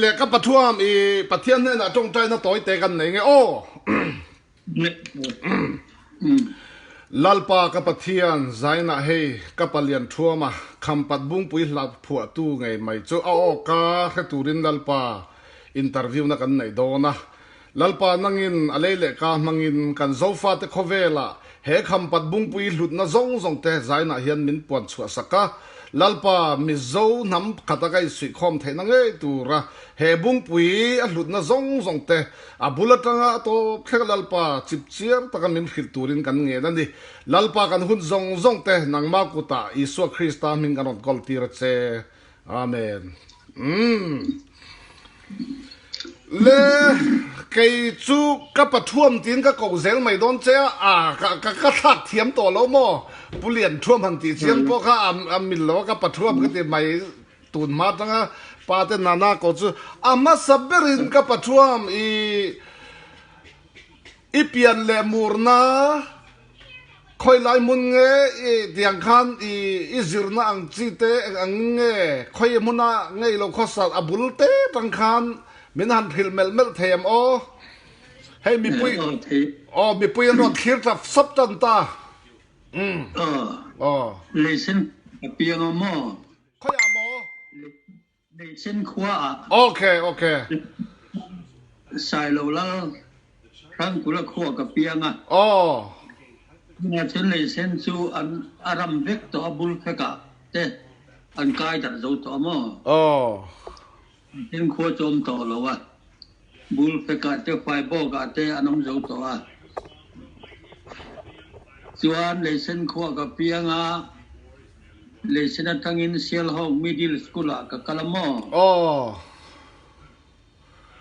le ka Pathuam i Pathian hnenah tawngtaina tawi te kan nei nge aw. Lalpa ka Pathian zainah hei ka Palian Thuama Khampat Bungpui hla phuahtu ngei mai chu a aw ka hre turin Lalpa interview na kan nei dawn a. Lalpa nangin a lei leh ka hmangin kan Zofate khawvelah he Khampat Bungpui hlutna zawng zawng te zainah hian min puan chhuah sak a. Lalpa Mizo hnam khata ka insuihkhawm theihna ngei tura he Bungpui a hlutna zawng zawng te A bul atanga a tawp thleng Lalpa chip chiar taka min hrilh turin kan ngen a ni. Lalpa kan hun zawng zawng te nangmah kutah Isua Krista hming kan rawn kawl tir a che. Amen. Umm. Le kei chu ka pathuam tiin ka koh zel mai dawn che a, a ka ka ka thlak thiam tawh lo maw? Pu Lian Thuam han tih chiang pawh kha a a mil lo a ka pathuam ka ti mai. Tun hma atanga pa te nana ko chu a hmasa berin ka pathuam i i pian leh murna khawi lai hmun nge i tiang khan i i zirna ang chi te ang nge khawi hmuna ngei lo khawsat a bul te tang khan min han hrilh melh melh thei em aw hei mipui aw mipui an rawn thlir tap sap tan ta umm aw Leisen a piang a maw? Khawiah maw? Leisen khua ah. Ok, ok. Sailo Lal Hrangkula khua ka piang a. Aw. Tunah chuan Leisen chu an a ram vek tawh a, bul fekah te an kai darh zo tawh a maw? Aw. Leisen khua chu awm tawh lo a, bul fekah te Faibawkah te an awm zo tawh a. Chuan Leisen khua ka piang a. Leisen atangin Sialhawk Middle School ah ka kal a maw? Aw.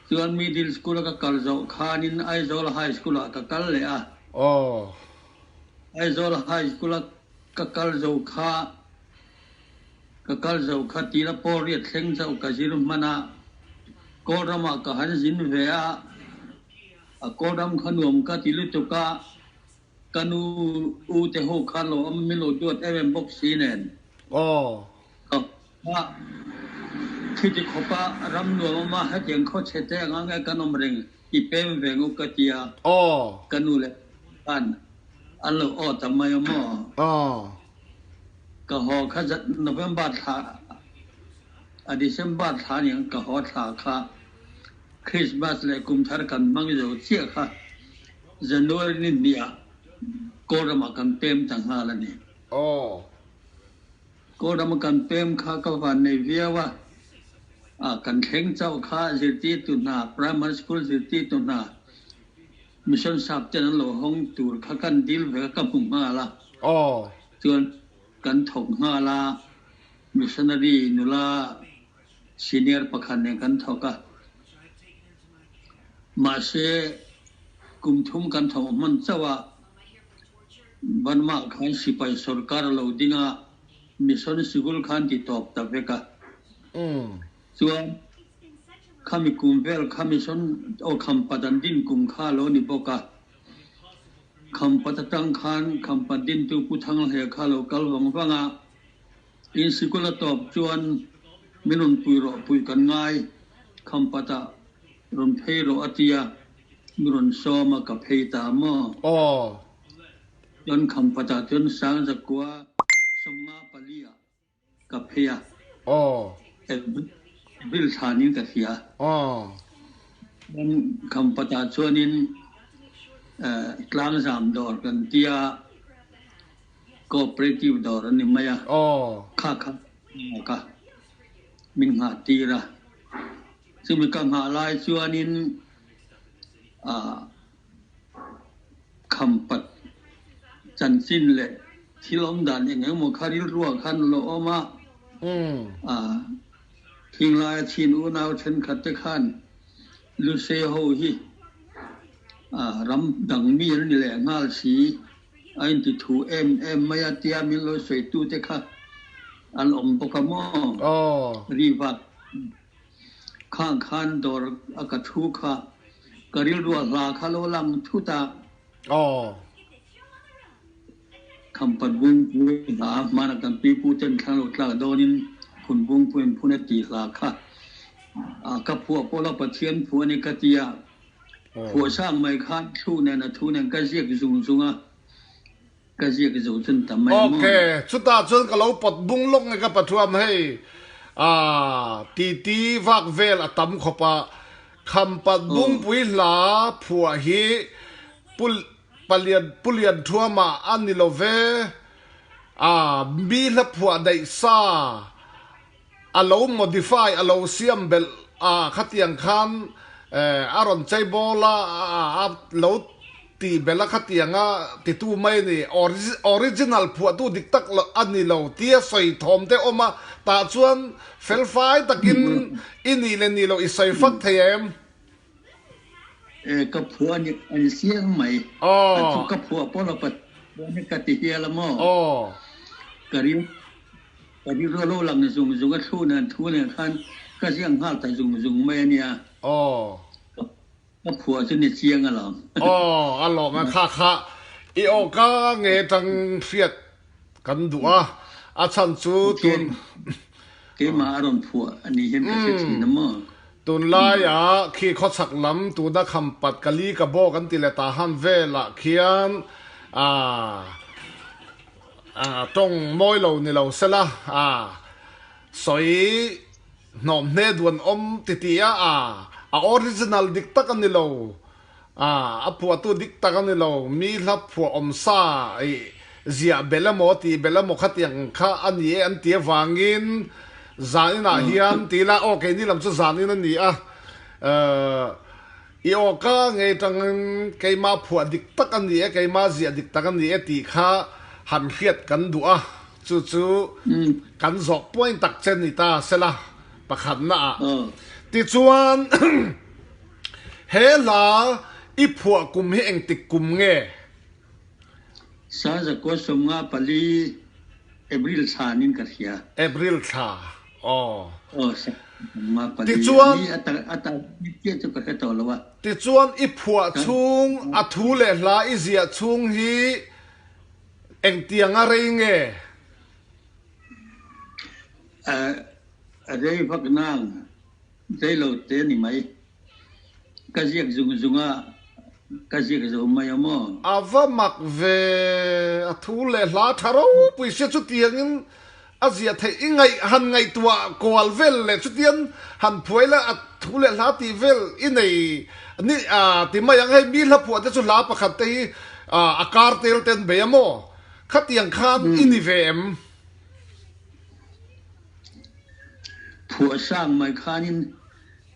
Chuan Middle School a ka kal zawh khanin Aizawl High School ah ka kal leh a. Aw. Aizawl High School a ka kal zo kha ka kal zo kha tila pawl riat thleng chauh ka zir hman a, Kawlram ah ka han zin ve a, a Kawlram kha nuam ka ti lutuk a, Ka nu u te ho kha lo awm min lo duat em em bawk si nen. Aw. Ka pa khiti khawpa ram nuam awm a hetiang khaw chhe te anga nge kan awm reng i pem ve ngu ka ti a. Aw. Ka nu leh pa khan an lo aw ta mai a maw. Aw. Ka haw kha November thla a December thla aniang ka haw thla kha Christmas leh kumthar kan hmang zo chiah kha. January ni hnih ah Kawlram ah kan pem ta nghal a ni. Aw. Kawlram a kan pem kha ka van nei viau a, ah kan thleng chauh kha zirtirtu hna, primary school zirtirtu hna, mission sap ten an lo hawng tur kha kan dil ve a ka hmu nghal a. Aw. Chuan kan thawk nghal a, missionary nula senior pakhat nen kan thawk a. Mahse, kum thum kan thawk hman chauh a, Burma khan sipai sorkar a lo ding a, mission sikul khan ti tawp ta vek a. Chuan, khami kum vel kha mission aw Khampat an din kum kha a lo ni bawk a. Khampat atang khan Khampat dintu Pu Thanghleh kha a lo kal vang vang a, In sikul a tawp chuan min rawn pui rawh pui kan ngai, Khampat ah rawn phei rawh a tia, mi rawn sawm a ka phei ta maw? Aw. Chuan Khampat ah chuan Sangzakua 54 ah ka phei a. Aw. April thla niin ka hria. Aw. Chuan Khampat ah chuanin Tlangzam dawr kan tia. Cooperative dawr a ni mai a, kha kha nghak a, min nghah tir a. Chumi ka nghah lai chuanin ah khampat chanchin leh thil awm dan eng eng emaw kha rilruah khan a lo awm a. Ah thinglai a chin unau thenkhat te khan Lusei ho hi ah ram dang mi an ni leh nghal si. A inti thu em em mai a tia min lo sawitu te kha an awm bawk a maw? Rivat khang khan dawr a ka thu kha ka rilru a hla kha lo lang thut a. Khampat Bungpui hla hmana kan pipu ten thlang lo tlak dawnin Phun Bungpui in phun a tih hla kha. Ka phuah pawh la Pathian phuah a ni ka ti a. Phuah sang mai khan thlu nen a thu nen ka ziak zung zung a, ka ziak zo chun ta mai maw? Ok, chutah chuan ka lo pawt bung lawk nge ka pathuam hei ah titi vak vel a tam khawp a, Khampat Bungpui hla phuah hi Pu Palian Pu Lianthuama a ni lo ve, ah mi hla phuah daih sa a lo modify, a lo siam belh a, khatiang khan a rawn chei bawl a, a lo tih belh a khatiang a titu mai a ni. Original phuahtu dik tak a ni lo tia sawi thawm te awm a, tah chuan felfai takin i nih leh nih loh i sawi fak thei em? E, ka phuah a ni siang mai. A chu ka phuah pawh lo Pathian ka ti hial a maw? Ka ring. Ka rilru lo lang zung zung a thlu nen thu nen khan ka ziak nghal ta zung zung mai a nia. Aw. Ka phuah chu ni chiang alawm. Aw, a lawm a kha kha i aw ka nge tang hriat kan duh a, a chhan chu tun. Keimah a rawn phuah a nih hian ka hre thin a maw. Tunlaia khi khawchhak lam tuna khampat ka li ka bawk an ti leh ta han velah khian aa. Tawng mawi lo ni lo sela, sawi hnawm hne duan awm ti ti a, a original dik tak a ni lo, a phuahtu dik tak a ni lo, mi hla phuah awm sa ziah belh emaw tih belh emaw khatiang kha a ni e an ti avangin zaninah hian ti ila, aw keini lam chu zanin a ni a, I aw ka ngei tangin keimah phuah dik tak a ni e, keimah ziah dik tak a ni e tih kha han hriat kan duh a, chu chu kan zawh point tak che ni ta sela pakhatna ah. Tichuan he hla i phuah kum hi engtik kum nge? Sazakua 54 April thla nin ka hria. April thla. Aw. Aw, 54. Tichuan. Ni a ta a ta chiah chu ka hre tawh lo a. Tichuan i phuah chhung, a thu leh hla i ziah chhung hi engtiang a rei nge? A rei vak nang, rei lo te ni mai. Ka ziak zung zung a, ka ziak zo mai a maw? A va mak ve, a thu leh hla tha ropui sia chutiangin a ziah theih i ngaih han ngaihtuah kual vel leh chutiang han phuai la a thu leh hla tih vel i nei ni a ti mai ang hei mi hla phuah te chu hla pakhat te hi a kar tel te an bei a maw khatiang khan i ni ve em? Phuah sang mai khanin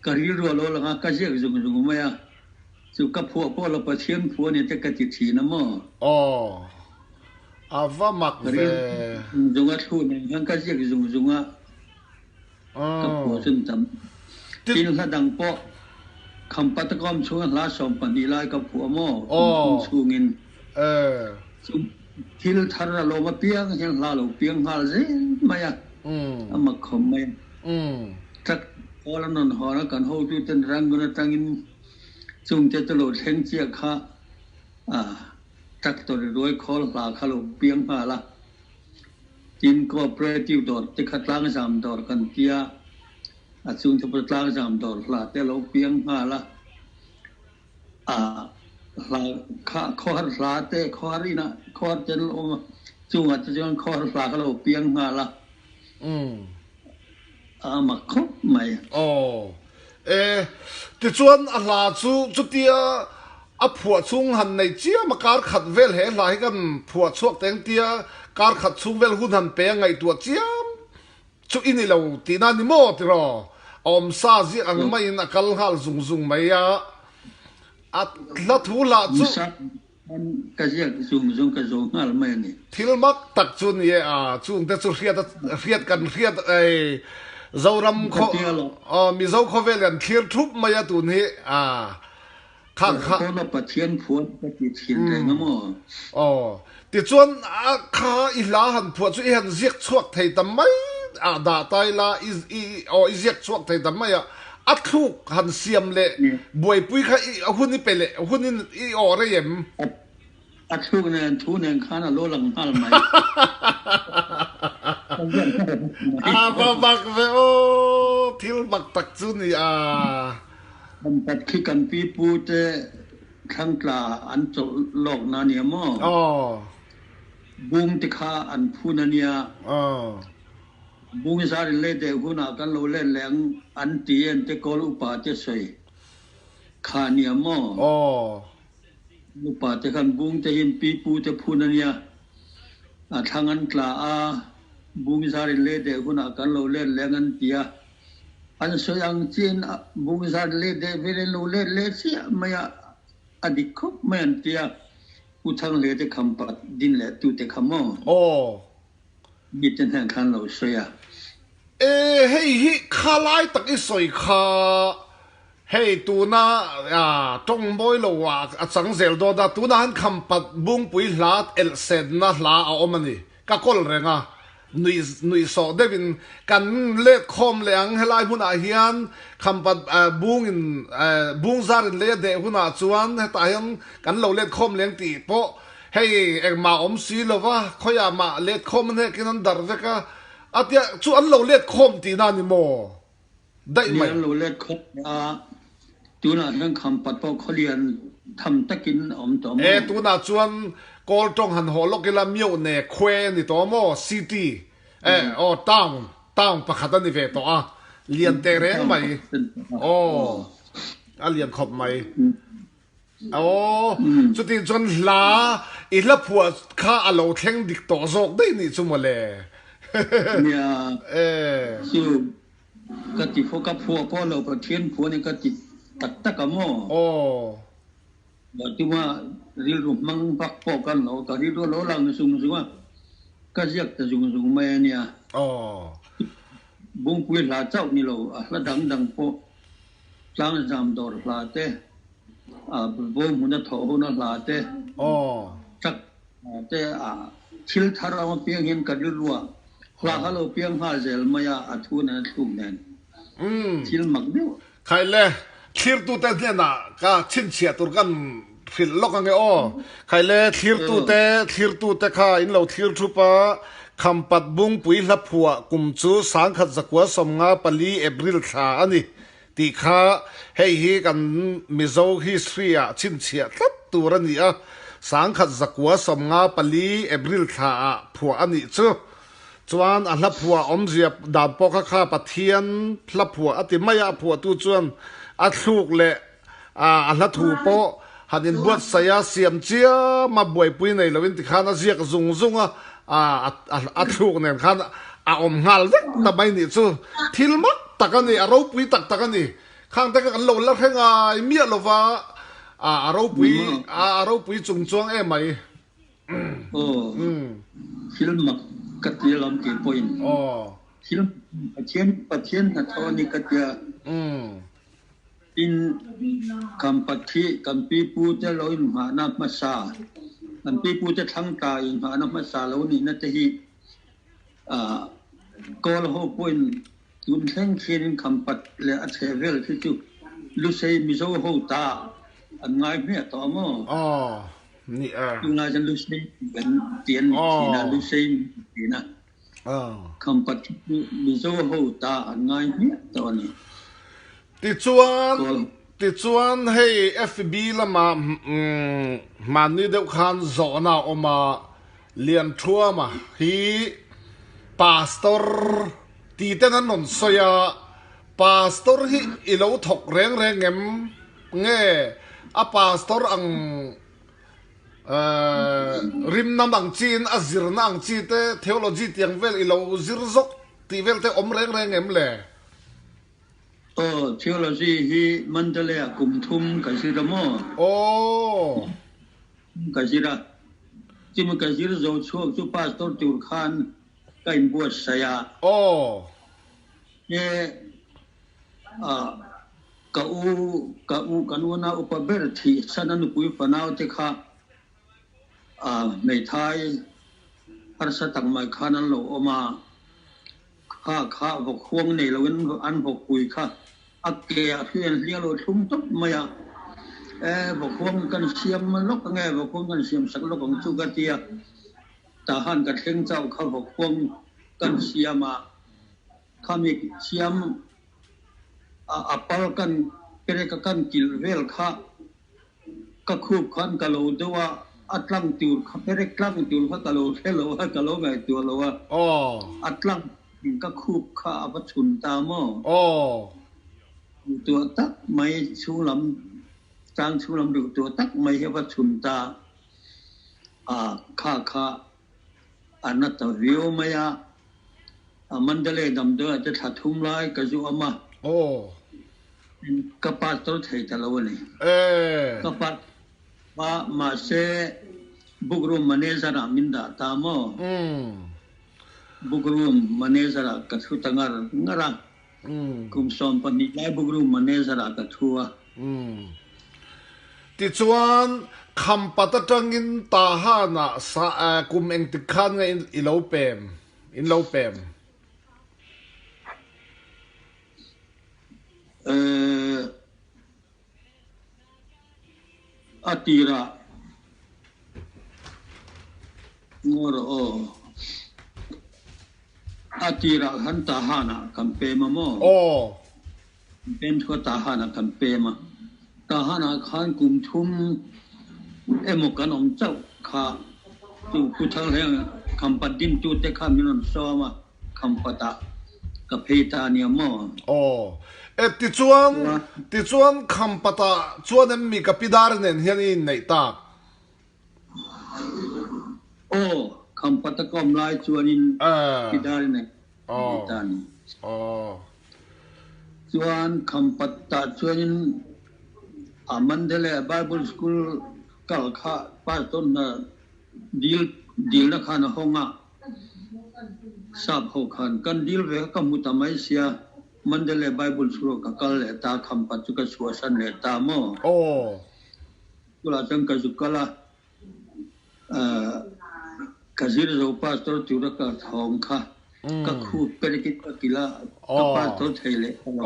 Ka rilru a lo lang a, ka ziak zung zung mai a, chu ka phuah pawh lo Pathian phuah ni te ka ti thin a maw? Aw, a va mak Ka ve. rilru zung zung a thlu nen hian ka ziak zung zung a, ka phuah chun tam. Tin hla dang pawh Khampatakom chhunga hla 12 lai ka phuah a maw? Kum thum chhungin. Chu thil thar a lawm apiang hian hla lo piang nghal zel mai a, a mak khawp mai a. Truck pawl an rawn hawn a, kan hotuten Rangoon atangin chungte chu lo thleng chiah kha truck tawrh ruai khawl hla kha lo piang nghal a. Tin, cooperative dawr te kha tlangzam dawr kan tia, a chungte pawh tlangzam dawr hla te a lo piang nghal a. Hla kha khawhar hla te khawhar inah khawhar te an lo awm a, chungah te chuan khawhar hla kha lo piang nghal a. A mak khawp mai. Aw. E, tichuan a hla chu chutia a phuah chhung han nei chiam a, kar khat vel he hla hi kan phuah chhuak teng tia kar khat chhung vel hun han pe a ngaihtuah chiam chu i ni lo tihna ni maw tiraw? A awmsa ziak ang maiin a kal nghal zung zung mai a, a hla thu lah chu. Ka ziak zung zung ka zo nghal mai a ni. Thil mak tak chu ni e a, chungte chu hriat a hriat kan hriat ei Zoram khaw aw Mizo khawvel kan thlir thup mai a tun hi a kha kha. Kawla Pathian phuan ka ti thin reng a maw? Aw tichuan a kha i hla han phuah chu i han ziak chhuak thei ta mai a dah ta ila i i aw i ziak chhuak thei ta mai a A thluk han siam leh buaipui kha i hun i pe leh hun in i aw rei em? A thluk nen thu nen khan a lo lang nghal mai. A va mak ve aw, thil mak tak chu ni a. Khampat khi kan pi pu te thlangtla an chawlh lawk na nia maw? Aw. Bung te kha an phun a nia. Aw. Bung zar in lei deh hunah kan lo let leh ang an ti en te kawl upa te sawi kha nia maw? Aw. Upa te khan bung te hin pi pu te phun a nia. A thlang an tla a, bung zar in lei deh hunah kan lo let leh ang an ti a. An sawi ang chiin bung zar lei deh vel in lo let leh chiah mai a, a dik khawp mai an ti a. Pu Thanghle te khampat din leh tu te kha maw? Aw. Mite hnen khan lo sawi a. E, hei hi khalai tak i sawi kha hei tuna tawng mawi lo ah a chang zel dawn a, tunah han khampat bungpui hla elh senna hla a awm a ni. Ka kawl reng a, nuih nuih sawh deuhin kan let khawm leh ang helai hmunah hian khampat bungin bung zarin lei a deh hunah chuan hetah hian kan lo let khawm leng tih pawh Hei engmah awm si lo va, khawiah mah let khawm a hnekin an darh vek a, a tia chu an lo let khawm tihna a ni maw? Daih Ni mai. an lo let khawm leh a, tunah hian khampat pawh khawlian tham takin a awm tawh E, maw? tunah chuan Kawl tawng han haw lawk ila Myohne Khwe a ni tawh maw? City, e, aw town, town pakhat a ni ve tawh a, lian teh reng Town mai. pakhat a ni tawh a, Aw, aw. a lian khawp mai. Aw, chuti chuan hla i hla phuah kha a lo thleng dik tawh zawk daih nih chu mawle. Nia, E. chu ka ti fo, ka phuah pawh lo Pathian phuah ni ka ti tak tak a maw? Aw. Mah tuma rilru hmang vak pawh ka lo, ka rilru a lo lang zung zung a, ka ziak ta zung zung mai a nia. Aw. Bungpui hla chauh ni lo, a hla dang dang pawh Tlangzam dawr hla te, bo hmuna thawh huna hla te, truck hla te a thil thar ang apiang hian ka rilruah hla kha lo piang nghal zel mai a, a thu nen a thluk nen thil mak deuh. Khai le, thlirtute hnenah ka chhinchhiah tur kan hrilh lawk ange aw. Khai le, thlirtute, thlirtute kha in lo thlir thup a, Khampat Bungpui hlaphuah kum chu 1954 April thla a ni. Tih kha hei hi kan Mizo history ah chhinchhiah tlat tur a ni a, 1954 April thla ah phuah a nih chu. Chuan a hla phuah awmzia dan pawh kha kha Pathian hla phuah a ti mai a, a phuahtu chuan a thluk leh a hla thu pawh han inbuatsaih a, siam chiam a, buaipui nei loin tikhan a ziak zung zung a, a thluk nen khan a awm nghal vek ta mai nih chu. Thil mak tak a ni, a ropui tak tak a ni. Khang te kha kan lo la hre ngai miah lo va, a ropui a ropui chung chuang em mai. Aw, thil mak ka ti alawm tih pawhin thil Pathian Pathian hnathawh a ni ka tia. Tin, Khampat hi kan pipute lo inngahna hmasa, kan pipute thlangta inngahna hmasa lo nihna te hi Kawl ho pawhin tun thleng khianin Khampat leh a chheh vel khi chu Lusei Mizo ho ta an ngai hmiah tawh a maw? Aw, ni a. Tunlai chuan Lusei kan ti an ni thin a, Lusei ti thin a. Khampat hi chu Mizo ho ta an ngai hmiah tawh a ni. Tichuan, tichuan hei FB lamah hmanni deuh khan zawhna a awm a, Lianthuama hi Pastor ti ten an rawn sawi a, Pastor hi i lo thawk reng reng em nge a Pastor ang rimnam ang chiin a zirna ang chi te theology tiang vel i lo zir zawk tih vel te awm reng reng em le? Aw, theology hi Mandalay ah kum thum ka zir a maw? Aw. Ka zir a. Chumi ka zir zo chhuak chu pastor tur khan ka inbuatsaih a. Aw. He ah ka u, ka u, kan unau upa ber thih san a nupui fanau te kha ah hmeithai harsa tak mai khan an lo awm a. Kha kha vawk huang nei loin an vawkpui kha a ke ah hrian hlial lo thlum tawp mai a, e vawk huang kan siam lawk ange, vawk huang kan siam sak lawk ang chu ka ti a, tah han ka thleng chauh kha vawk huang. kan siam a, khami siam a a pal kan perek a kan kilh vel kha ka khup khan ka lo deuh a, a tlang tur kha perek tlang tur kha ka lo hre lo a, ka lo ngaihtuah lo a, a tlang ka khup kha a va chhun ta maw? Duhtuah tak mai chhunglam tlang chhunglam duhtuah tak mai hi a va chhun ta a, kha kha a na ta viau mai a, a Mandalay damdawiah te thla thum lai ka zu awm a, ka pastor thei ta lo a ni. Ka pa mahse bookroom manager ah min dah ta maw? Bookroom manager ah ka thu ta ngar ngar a, Kum 12 lai bookroom manager ah ka thu a. Tichuan, Khampat atangin Tahan ah sa kum engtik khan nge i lo pem, in lo pem? A tirah ngaw rawh aw. A tirah khan Tahan ah kan pem a maw? Aw. Kan pem thu a Tahan ah kan pem a. Tahan ah khan kum thum emaw kan awm chauh kha chu Pu Thangheng Khampat dintu te kha min rawn sawm a. Khampat ah ka phei ta a nia maw? Aw. E, tichuan, tichuan Khampat ah chuan em mi ka pi dar nen hian i inneih tak? Aw, Khampat a ka awm lai chuanin pi dar nen inneih ta a ni. Aw. Chuan Khampat tah chuanin a Mandalay Bible School kal kha pastor hna dil dilna khan a hawng a. Sap ho khan kan dil ve kha ka hmu ta mai sia, Mandalay Bible chhura ka kal leh ta, Khampat chu ka chhuahsan leh ta maw? Aw. Chulah chuan ka zu kal a, ka zir zo pastor tura ka thawm kha ka khup perek in ka kilh a, ka pastor thei leh ta lo a.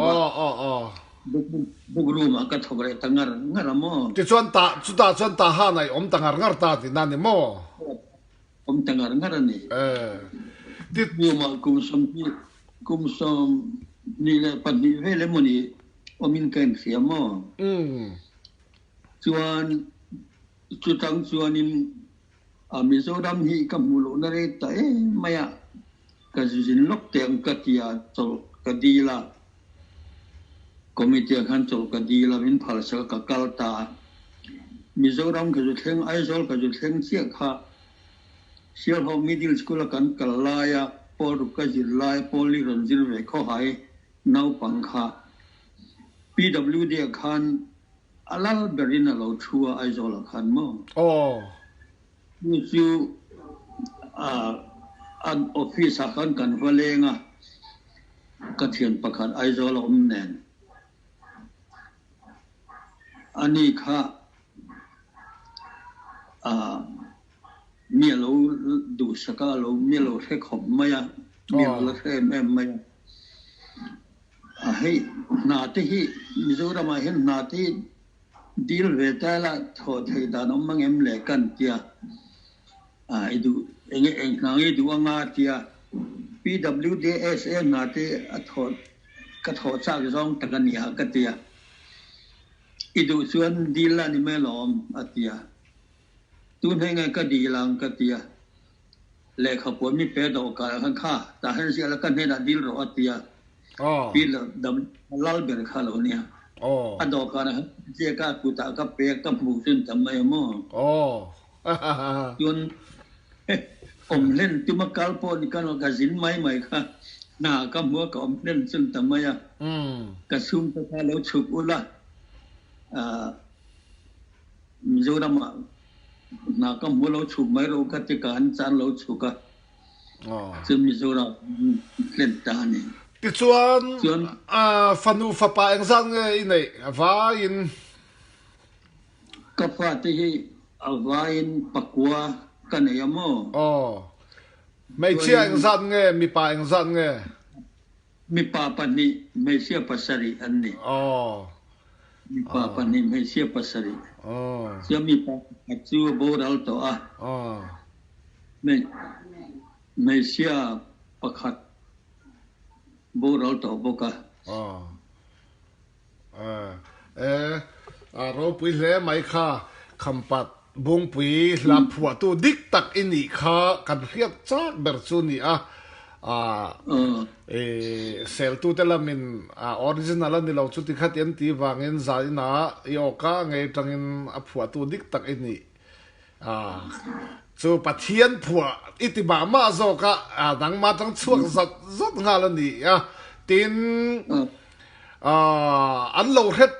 Book room ah ka thawk leh ta ngar ngar a maw? Tichuan ta, chutah chuan Tahan ah i awm ta ngar ngar ta tihna a ni maw? Awm ta ngar ngar a ni. Room ah kum 20, kum 22 vel emaw ni awmin ka inhria maw? Chuan chutang chuanin Mizoram hi ka hmuh lohna rei ta em mai a, ka zin lawk teh ang ka ti a, chawlh ka dil a, committee ah khan chawlh ka dil a, min phalsak a, ka kal ta a. Mizoram ka zu thleng, Aizawl ka zu thleng chiah kha Sialhawk Middle School a kan kal laia pawl ruk ka zir lai pawl i rawn zir ve khawhai naupang kha PWD ah khan A lal berin a lo thu a Aizawl ah khan maw? Aw. Chu chu an office ah khan kan va leng a, ka thian pakhat Aizawl a awm nen. Ani kha mi a lo duhsak a, mi a lo hre khawp mai a, mi a lo la hre em em mai a. A hei hna te hi Mizoram ah hian hna te hi dil ve ta ila thawh theih dan awm ang em le kan tia a i duh enge eng hna nge i duh anga tia PWDSA hna te a thawh ka thawh chak zawng tak a nia ka tia i duh chuan dil la ni mai alawm a tia tun hei nge ka dil ang ka tia. Lehkha puan mi pe dawh kar ah khan kha tah hian ziah la ka hnenah dil rawh a ti a, Pi Dam lal ber kha lo nia. A dawhkan ah khan ziak a kutah ka pe a ka hmuh chun tam mai a maw? Chuan awm hlen tuma kal pawh ni ka ka zin mai mai kha hna ka hmu a ka awm hlen chun ta mai a, ka chhungte kha lo chhuk ula Mizoram ah Hna ka hmu lo chhuk mai ro ka ti ka an chan lo chhuk a, cun Mizoram hlen ta a ni. Tichuan fanu fapa engzat nge i neih a vaiin? Ka fate hi a vaiin pakua ka nei a maw? Aw. Hmeichhia engzat nge, mipa engzat nge? Mipa pahnih, hmeichhia pasarih an ni. Mipa pahnih, hmeichhia pasarih. Chuan mipa pakhat chu a boral tawh a. Hmeichhia. Pakhat boral tawh bawk a. Aw. E, a ropui hle mai kha, Khampat Bungpui hla phuahtu dik tak i nih kha kan hriat chak ber chu ni a. A e, seltute lamin a original a ni lo chu tikhat i an tih vangin zainah i awka ngei tangin a phuahtu dik tak i nih A chu Pathian phuah i ti mah mah zawk a, a nangmah atang chhuak zat zat nghal a ni a, tin an lo hret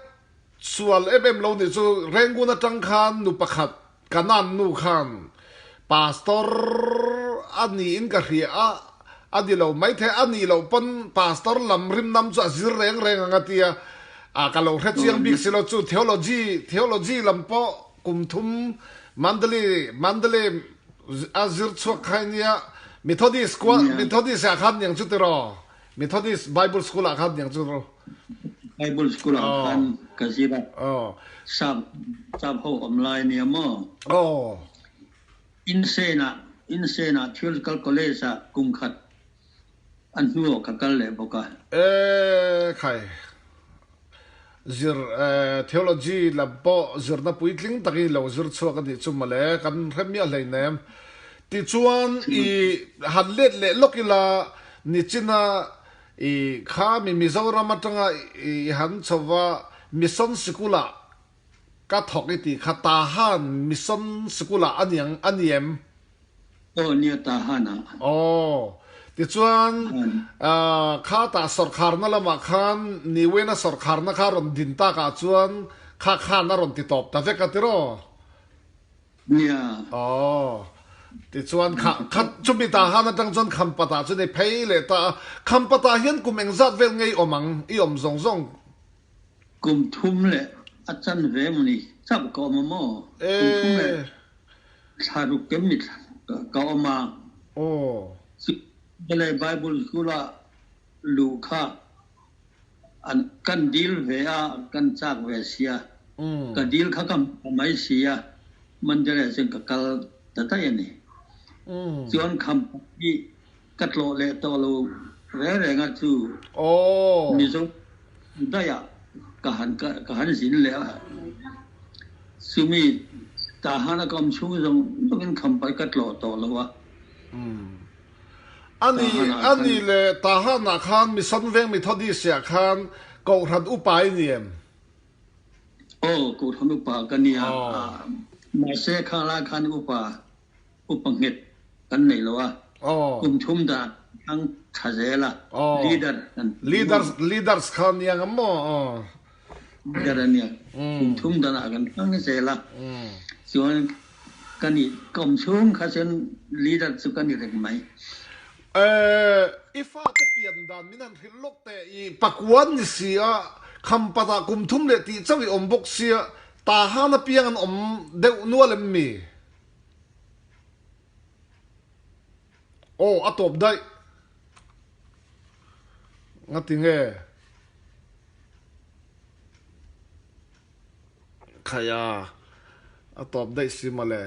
sual em em lo nih chu Rengun atang khan nu pakhat Kanan nu khan Pastor a niin ka hria a, a ni lo maithei a nih loh pawn Pastor lam rimnam chu a zir reng reng ang a tia, ka lo hre chiang bik si lo chu Theology Theology lam pawh Kum thum Mandalay Mandalay a zir chhuak kha nia Methodist kua Methodist ah khan niang chu tiraw Methodist Bible School ah khan niang chu tiraw Bible School ah khan ka zir a sap sap ho awm lai nia maw Insen ah Insen ah Theological College ah kum khat a hnuah ka kal leh bawk a. E khai Zir Theology lam pawh zirna puitling takin i lo zir chhuak a nih chu mawle, kan hre miah hleinem. Tichuan i han let leh lawk ila nichina i kha mi Mizoram atanga i han chho va Mission Sikul-ah ka thawk i tih kha Tahan Mission Sikul-ah a niang a ni em? Aw nia Tahan ah. Aw. Tichuan kha tah sawrkharna lamah khan Niwena sawrkharna kha rawn din takah chuan kha khan a rawn ti tawp ta vek a tiraw? Nia. Aw. Tichuan kha kha chumi Tahan atang chuan Khampatah chuan i phei leh ta a. Khampatah hian kum engzat vel nge i awm ang? I awm zawng zawng. Kum thum leh a chan ve maw ni chauh ka awm a maw? Kum thum leh thla ruk kem ni ka awm a. Chu leh Bible School ah luh kha an kan dil ve a, kan chak ve sia. Ka dil kha ka mai sia, Mandalay ah chuan ka kal ta daih a ni. Chuan Khampat hi Ka tlawh leh tawh lo reng reng a chu Mizo daih ah ka han ka han zin leh a, chumi tah han a ka awm chhung zawng zawng in khampai ka tlawh tawh lo a. Ani ani leh Tahan ah khan Mission Veng Methodist ah khan Kohhran upa i ni em? Aw Kohhran upa ka nia, mahse khang lai khan upa Upa nghet kan nei lo a, kum thum dan hmang tha zel a, leader kan ti maw? Leaders kha a nia ngam maw? Leader a nia, kum thum danah kan hmang zel a, chuan ka nih ka awm chhung kha chuan leader chu ka ni reng mai. I fate pian dan min han hrilh lawk teh, i pakuan ni si a, khampatah kum thum leh tih chauh i awm bawk sia, tahan apiang an awm deuh nual em mi? Aw a tawp daih. Ngati nge? Khaia a tawp daih si mawle.